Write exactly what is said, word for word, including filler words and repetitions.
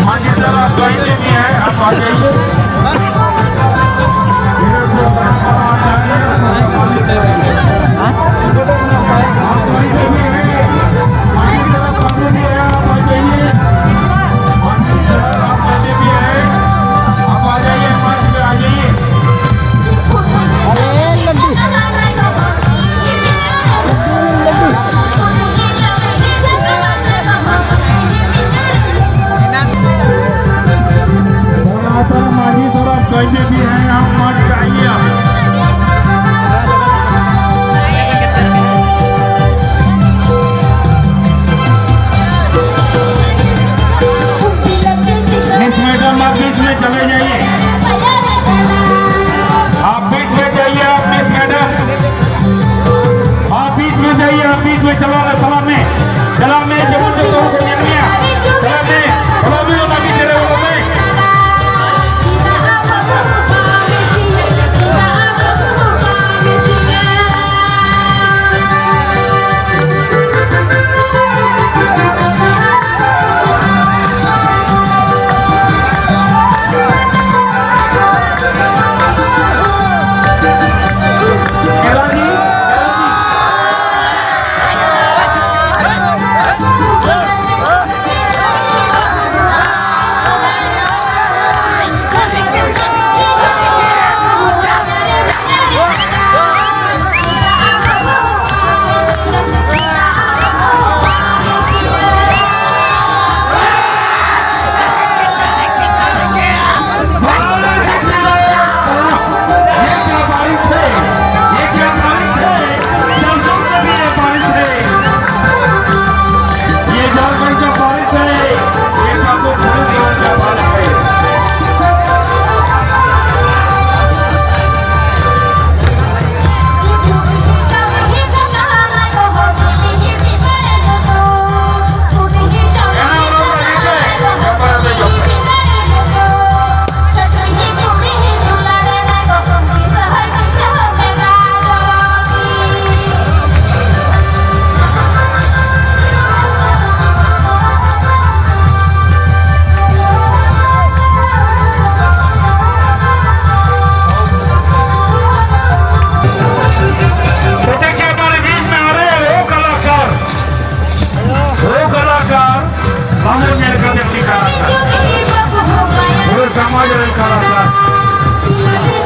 मांझी साहब, आप कहीं से भी हैं, आप आ जाइए। अरे लड्डू, लड्डू, लड्डू। मांझी साहब, आप कहीं से भी हैं, आप मत जाइए। मिस मैडम, आप बीच में चले जाइए, आप बीच में जाइए, आप मिस मैडम, आप बीच में जाइए, आप बीच में चला रहे, चला में, चला में, जब तक तो हो गया, चला में, चला में, चला में। ᱟᱢ ᱧᱮᱞ ᱠᱟᱛᱮ ᱩᱱᱤ ᱠᱟᱞᱟᱠᱟᱨ, ᱯᱩᱨᱟᱹ ᱥᱚᱢᱟᱡᱽ ᱨᱮᱱ ᱠᱟᱞᱟᱠᱟᱨ᱾